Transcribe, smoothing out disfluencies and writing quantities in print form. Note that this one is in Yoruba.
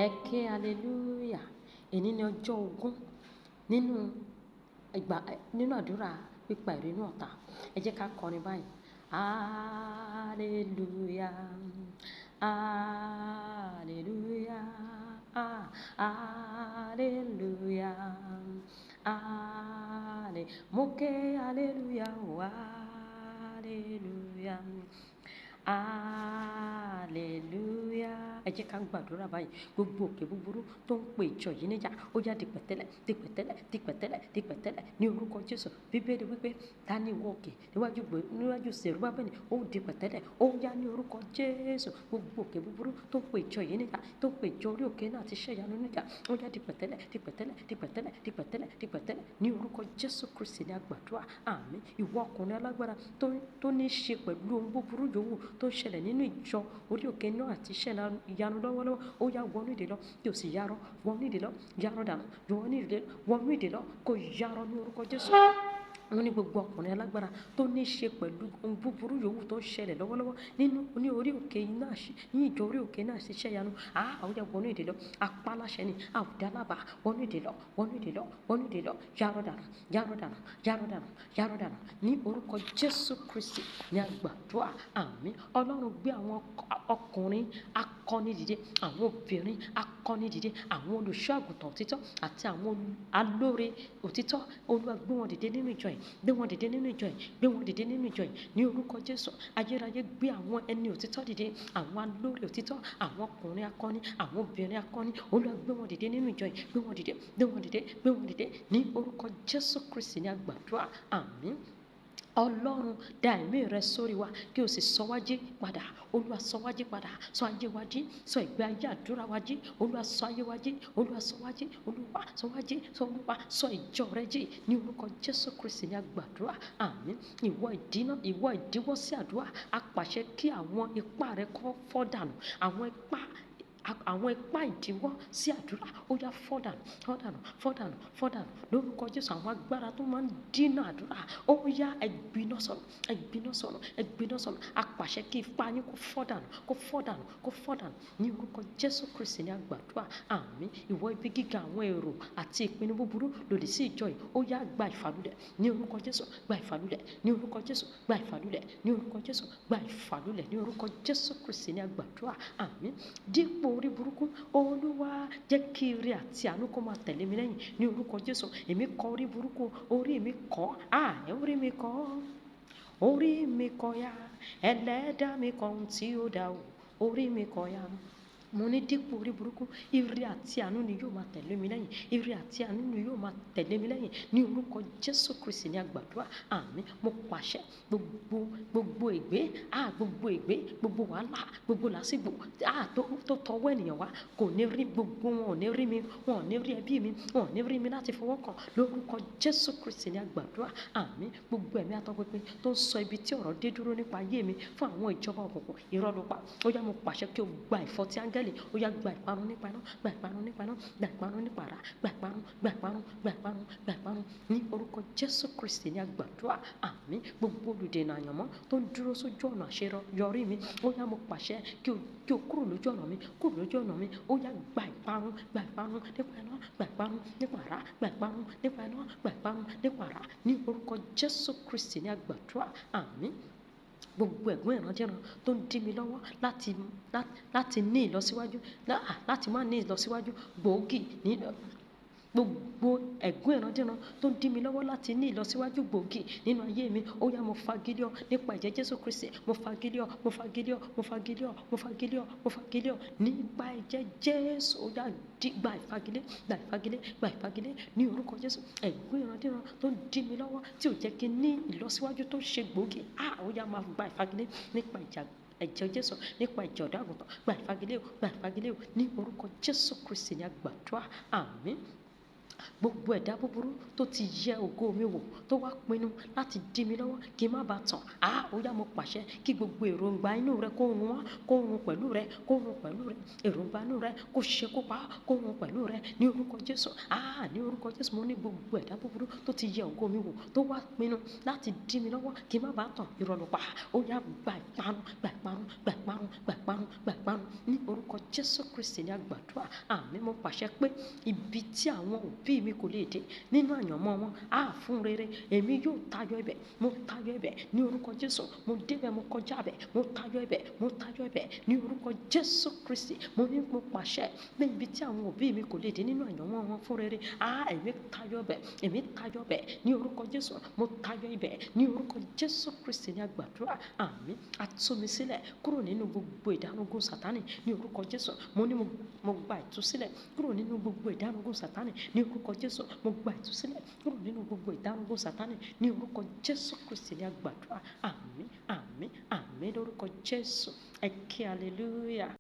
Ẹ ké hallelujah. Èní ni ọjọ́ 20 nínú ìgbà nínú àdúrà pípa ìrunú ọ̀tá. Ẹ jẹ́ ká kọrin báyìí. Hallelujah. Hallelujah. Hallelujah. Hallelujah. Mo ké hallelujah. Hallelujah. Hallelujah. Ẹ jẹ́ ká gbàdúrà báyìí. Gbogbo òkè búburú tó ń pe ìjọ yìí níjà, ó yá di pẹ̀tẹ́lẹ̀, di pẹ̀tẹ́lẹ̀, di pẹ̀tẹ́lẹ̀, di pẹ̀tẹ́lẹ̀ ní orúkọ Jésù. Bíbélì wípé ta ni ìwọ òkè níwájú Sèrúbábẹ́lì, ó di pẹ̀tẹ́lẹ̀, ó yá ní orúkọ Jésù. Gbogbo òkè búburú tó ń pe ìjọ yìí níjà, tó ń pe ìjọ orí òkè náà ti ṣẹ́ ìyanu níjà, ó yá di pẹ̀tẹ́lẹ̀, di pẹ̀tẹ́lẹ̀, di pẹ̀tẹ́lẹ̀, di pẹ̀tẹ́lẹ̀, di pẹ̀tẹ́lẹ̀ ní orúkọ Jésù Kristi ní a gbàdúrà. Àmín. Ìwọ ọkùnrin alágbára tó ní í ṣe pẹ̀lú ohun búburú yòówù tó ń ṣẹlẹ̀ nínú ìjọ orí òkè náà àti iṣẹ́ ìyanu lọ́wọ́lọ́wọ́, ó yá wọnú ìdè lọ kí o sì yarọ, wọnú ìdè lọ, yarọ dànù, wọnú ìdè, wọnú ìdè lọ kó yarọ ní orúkọ Jésù. Wọ́n ní gbogbo ọkùnrin alágbára tó ní í ṣe pẹ̀lú ohun búburú yòówù tó ń ṣẹlẹ̀ lọ́wọ́lọ́wọ́ nínú ní orí òkè náà ní ìjọ orí òkè náà ṣiṣẹ́ ìyanu. Ó yá wọnú ìdè lọ, apá láṣẹ ni, a ò dá lábàá, wọnú ìdè lọ, wọnú ìdè lọ, wọnú ìdè lọ, yarọ dànù, yarọ dànù, yarọ dànù, yarọ dànù ní orúkọ Jésù Kristi ní a gbàdúrà. Àmín. Ọlọ́run gbé àwọn ọkùnrin akọni dìde, àwọn obìnrin akọni dìde, àwọn olùṣọ́ àgùntàn òtítọ́ àti àwọn alóore òtítọ́. Olúwa gbé wọn dìde nínú ìjọ yìí, gbé wọn dìde nínú ìjọ yìí, gbé wọn dìde nínú ìjọ yìí ní orúkọ Jésù. Ayérayé gbé àwọn ẹni òtítọ́ dìde, àwọn alóore òtítọ́, àwọn ọkùnrin akọni, àwọn obìnrin akọni. Olúwa gbé wọn dìde nínú ìjọ yìí, gbé wọn dìde, gbé wọn dìde, gbé wọn dìde ní orúkọ Jésù Kristi ní a gbàdúrà. Àmín. Ọlọ́run dá ẹ̀mí rẹ sórí wa kí o sì sọ wá jí padà. Olúwa sọ wá jí padà, sọ ayé wa jí, sọ ìgbé ayé àdúrà wa jí. Olúwa sọ ayé wa jí, Olúwa sọ wá jí, Olúwa sọ wá jí, sọ Olúwa sọ ìjọ rẹ jí ní orúkọ Jésù Kristi ní a gbàdúrà. Àmín. Ìwọ ìdínà, ìwọ ìdíwọ́ sí àdúrà, a pàṣẹ kí àwọn ipá rẹ kó fọ́ dànù. Àwọn ipá ìdíwọ́ sí àdúrà, ó yá fọ́ dànù, fọ́ dànù, fọ́ dànù, fọ́ dànù lórúkọ Jésù. Àwọn agbára tó máa ń dínà àdúrà, ó yá ẹ gbiná sọnù, ẹ gbiná sọnù, ẹ gbiná sọnù. A pàṣẹ kí ipá yín kó fọ́ dànù, kó fọ́ dànù, kó fọ́ dànù ní orúkọ Jésù Kristi ní a gbàdúrà. Àmín. Ìwọ ibi gíga àwọn èrò àti ìpinnu búburú lòdì sí ìjọ yìí, ó yá gba ìfàlùlẹ̀ ní orúkọ Jésù, gba ìfàlùlẹ̀ ní orúkọ Jésù, gba ìfàlùlẹ̀ ní orúkọ Jésù, gba ìfàlùlẹ̀ ní orúkọ Jésù Kristi ní a gbàdúrà. Àmín. Dípò orí burúkú, Olúwa jẹ́ kí ire àti àánú kó máa tẹ̀lé mi lẹ́yìn ní orúkọ Jésù. Èmi kọ orí burúkú, orí mi kọ́, orí mi kọ́, orí mi kọ́ ya, ẹlẹ́dàá mi kọ́ ohun tí ó dá o, orí mi kọ́ ya. Mo ní dípò orí burúkú, ire àti àánú ni yóò máa tẹ̀lé mi lẹ́yìn, ire àti àánú ni yóò máa tẹ̀lé mi lẹ́yìn ní orúkọ Jésù Kristi ní a gbàdúrà. Àmín. Mo pàṣẹ gbogbo ègbé, gbogbo ègbé, gbogbo wàhálà, gbogbo làásìgbò, tó tọwọ́ ènìyàn wá, kò ní rí gbogbo wọn, ò ní rí mi, wọn ò ní rí ẹbí mi, wọn ò ní rí mi láti fọwọ́ kàn lórúkọ Jésù Kristi ní a gbàdúrà. Àmín. Gbogbo ẹ̀mí atọ́pinpin tó ń sọ ibi tí ọ̀rọ̀ dé dúró nípa ayé mi fún àwọn ìjọba òkùnkùn, irọ́ ló pa. Ó yá, mo pàṣẹ kí o gba ìfọ́tí áńgẹ́lì, ó yá gba ìparun nípa iná, gba ìparun nípa iná, gba ìparun nípa àrá, gba ìparun, gba ìparun, gba ìparun, gba ìparun ní orúkọ Jésù Kristi ní a gbàdúrà. Àmín. Gbogbo olùdènà àyànmọ́ tó ń dúró sójú ọ̀nà àṣeyọrí mi, ó yá mo pàṣẹ kí o kúrò lójú ọ̀nà mi, kúrò lójú ọ̀nà mi, ó yá gba ìparun, gba ìparun nípa iná, gba ìparun nípa àrá, gba ìparun nípa iná, gba ìparun nípa àrá ní orúkọ Jésù Kristi ní a gbàdúrà. Àmín. Gbogbo ẹ̀gbọ́n ìrandíran tó ń dí mi lọ́wọ́ láti ní ìlọsíwájú, láti má ní ìlọsíwájú gbòógì ní gbogbo ẹ̀gún ìrandíran tó ń dí mi lọ́wọ́ láti ní ìlọsíwájú gbòógì nínú ayé mi, ó yá mo fagilé ọ nípa ẹ̀jẹ̀ Jésù Kristi, mo fagilé ọ, mo fagilé ọ, mo fagilé ọ, mo fagilé ọ, mo fagilé ọ nípa ẹ̀jẹ̀ Jésù. Ó yá gba ìfagilé, gba ìfagilé, gba ìfagilé ní orúkọ Jésù. Ẹ̀gún ìrandíran tó ń dí mi lọ́wọ́ tí ò jẹ́ kí n ní ìlọsíwájú tó ṣe gbòógì, ó yá máa gba ìfagilé nípa ẹ̀jẹ̀ Jésù, nípa ẹ̀jẹ̀ ọ̀dọ́ àgùntàn, gba ìfagilé o, gba ìfagilé o ní orúkọ Jésù Kristi ní a gbàdúrà. Àmín. Gbogbo ẹ̀dá búburú tó ti yẹ ògo mi wò, tó wá pinnu láti dí mi lọ́wọ́ kí n má ba tàn. Ah, ó yá, mo pàṣẹ kí gbogbo èròǹgbà inú rẹ kó run wọ́n, kó run pẹ̀lú rẹ, kó run pẹ̀lú rẹ. Èròǹgbà inú rẹ kó ṣe kó pa, kó run pẹ̀lú rẹ ní orúkọ Jésù. Ah, ní orúkọ Jésù, mo ní gbogbo ẹ̀dá búburú tó ti yẹ ògo mi wò, tó wá pinnu láti dí mi lọ́wọ́ kí n má ba tàn. Irọ́ ló pa. Ó yá, gba ìparun, gba ìparun, gba ìparun, gba ìparun, gba ìparun ní orúkọ Jésù Kristi ní a gbàdúrà. Àmín. Mo pàṣẹ pé ibi tí àwọn òbí mi kò lè dé nínú àyànmọ́ wọn, á fún rere, èmi yóò tayọ ibẹ̀. Mo tayọ ibẹ̀ ní orúkọ Jésù. Mo débẹ̀, mo kọjá ibẹ̀, mo tayọ ibẹ̀, mo tayọ ibẹ̀ ní orúkọ Jésù Kristi. Mo ní mo pàṣẹ pé ibi tí àwọn òbí mi kò lè dé nínú àyànmọ́ wọn fún rere, á, èmi tayọ ibẹ̀, èmi tayọ ibẹ̀ ní orúkọ Jésù. Mo tayọ ibẹ̀ ní orúkọ Jésù Kristi ní a gbàdúrà. Àmín. A tú mi sílẹ̀ kúrò nínú gbogbo ìdánugún Sátánì ní orúkọ Jésù. Mo ní mo gba ìtúsílẹ̀ kúrò nínú gbogbo ìdánugún Sátánì ní orúkọ Jésù. Mo gba ìtúsílẹ̀ kúrò nínú gbogbo ìdánugún Sátánì ní orúkọ Jésù Kristi ní a gbàdúrà. Àmín, àmín, àmín lórúkọ Jésù. Ẹ ké hallelujah.